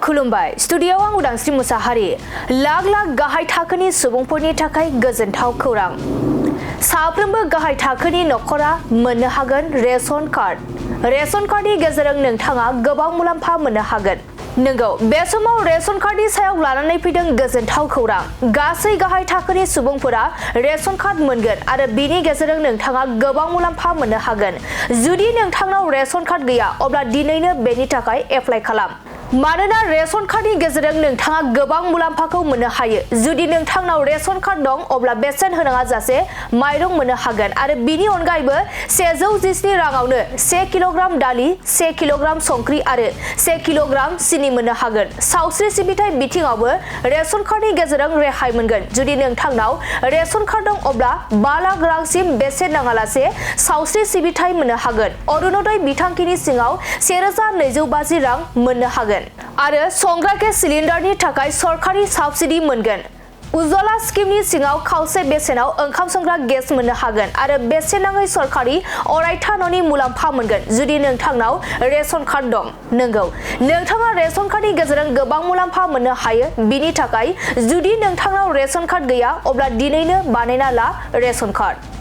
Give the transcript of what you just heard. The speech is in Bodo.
खुलुमबाय स्टुडियोआव आं उदांस्रि मुसाहारि लाख लाख गाहाय थाखोनि सुबुंफोरनि थाखाय गोजोनथाव खौरां साफ्रोमबो गाहाय थाखोनि नखरा मोननो हागोन रेशन कार्डनि गेजेरजों नोंथाङा गोबां मुलाम्फा मोननो हागोन नंगौ बे समाव रेशन कार्डनि सायाव लानानै फैदों गोजोनथाव खौरां गासै गाहाय थाखोनि सुबुंफोरा रेशन कार्ड मोनगोन आरो बिनि गेजेरजों नोंथाङा गोबां मुलाम्फा मोननो हागोन जुदि नोंथांनाव रेशन कार्ड गैया अब्ला दिनैनो बेनि थाखाय एप्लाइ खालाम मानोना रेशन कार्डनि गेजेरजों नोंथाङा गोबां मुलाम्फाखौ मोननो हायो जुदि नोंथांनाव रेशन कार्ड दं अब्ला बेसेन होनाङा जासे माइरं मोननो हागोन आरो बिनि अनगायैबो 117 राङावनो 1 किल'ग्राम दालि 1 किल'ग्राम संख्रि आरो 1 किल'ग्राम सिनि मोननो हागोन सावस्रि सिबिथाय बिथिङावबो रेशन कार्डनि गेजेरजों रेहाय मोनगोन जुदि नोंथांनाव रेशन कार्ड दं अब्ला 5 लाख रांसिम बेसेन नाङालासे सावस्रि सिबिथाय मोननो हागोन अरुणोदय बिथांखिनि सिङाव 1250 रां मोननो हागोन आरो संग्रा गेस सिलिन्डारनि थाखाय सरकारि साबसिडि मोनगोन उज्ज्वला स्किमनि सिङाव खावसे बेसेनाव ओंखाम संग्रा गेस मोननो हागोन आरो बेसेन नाङै सरकारि अरायथा न'नि मुलाम्फा मोनगोन जुदि नोंथांनाव रेशन कार्ड दं नंगौ नोंथाङा रेशन कार्डनि गेजेरजों गोबां मुलाम्फा मोननो हायो बिनि थाखाय जुदि नोंथांनाव रेशन कार्ड गैया अब्ला दिनैनो बानायना ला रेशन कार्ड